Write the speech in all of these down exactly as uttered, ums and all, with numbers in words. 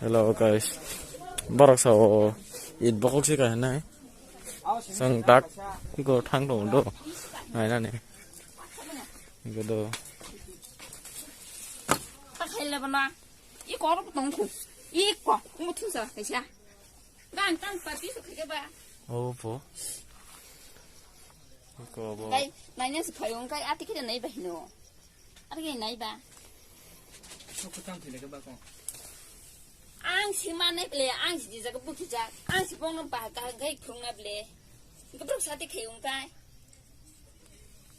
Hello guys, borok sao it bokhok se kainai. Sang tak iko thang tong do, nainani. Iko do. Pakai le bana. Iko ro tong ku. Iko, iko thung sa kaisa. Gan tan pa pi su khe ba. Oh po. Iko bo. Kai, naina se phayung kai ati khe nai ba hino. Ati khe nai ba. Ko ko tam thile ke ba ko. Ang si mane ble, ang si jaga bukhi jak, ang si bono ba ka gai khung na ble. Gabrok sate khayung kai.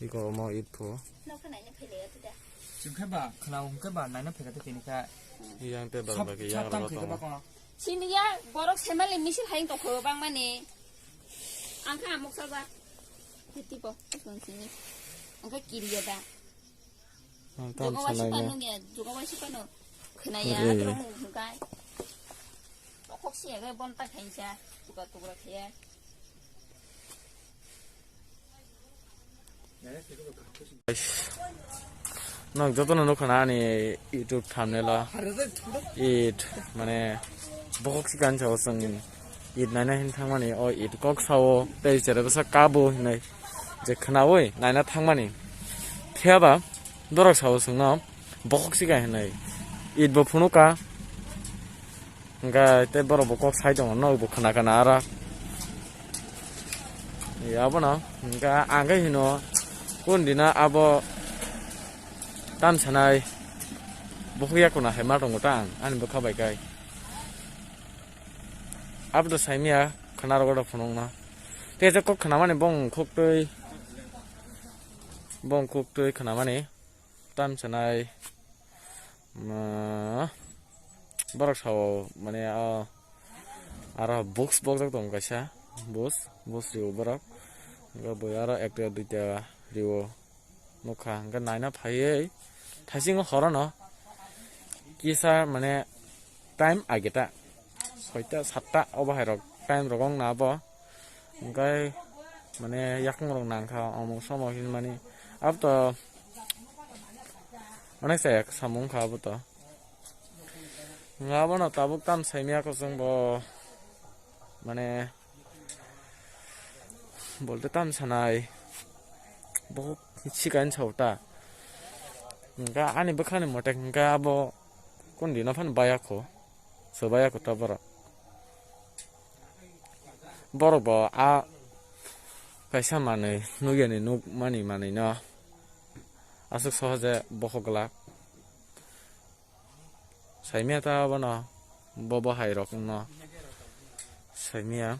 Iko mo it pho. Nokha naina phele ya tida. Chim khe ba, khna hum khe ba, naina phega te tini kha. Yang te bar Sab-, ba ke yang sabtam ro khe to. Ba ko. Sini ya, borok semali misil haing tokho bang mani. Ang kha amok sa ba. Hiti po, sini. Ang kha kiri ya da. Ang tam Jogo wai sanai sipa no. Nung ya, jogo wai sipa no. Khna ya, Re. Atrong hum kai. Tokok si ya, bon ta khain sa. Tukra tukra khe ya. Nok jotono nukha na ani YouTube thumbnail o. It mane bokhok si kan sao chwng it naina hin thangmani o it kok sao tei chere bwsa kabo hinai je khnaui naina thangmani. Phiya ba dorok sao chwngno bokhok si kan hinai it bo phunukha. Hingkha tei borok bo kok sai tongo, nok bo khna khna aro. Abono hingkha ang khe hino, kundina abo tam sanai bukhuk yakuna hai ma tongo ta ang ani bwkha bai kai. Abo to saimya khna rogo da phunukno. Tei kok khnamani bong khuktwi, bong khuktwi khnamani. Tam sanai, ma, borok sao, mane, o, aro books bokjak tongo kaisa, books, books rio borok, hingke boi aro ekta duita rio nukha, hingke naina phaiwi thaisingo horono kisa, mane, time ageta soita satta obo hai rok time rok wng na bo. Hingke mane yakung rok nangkha omo somo hinmani abo to onek chaya samung wngkha abo to. Hingke abono tabuk tam saimya kosong bo mane bolte tam sanai bo sikani sao ta. Hingke ani bwkhani mote hingke abo kundina phano baya kho. Sobai ako ta borok. Borok bo a kaisa manwi nukya ni nukmani manwi no aswk sohoje bokhok glak. Saimya ta bono bo bo hai rok no saimya.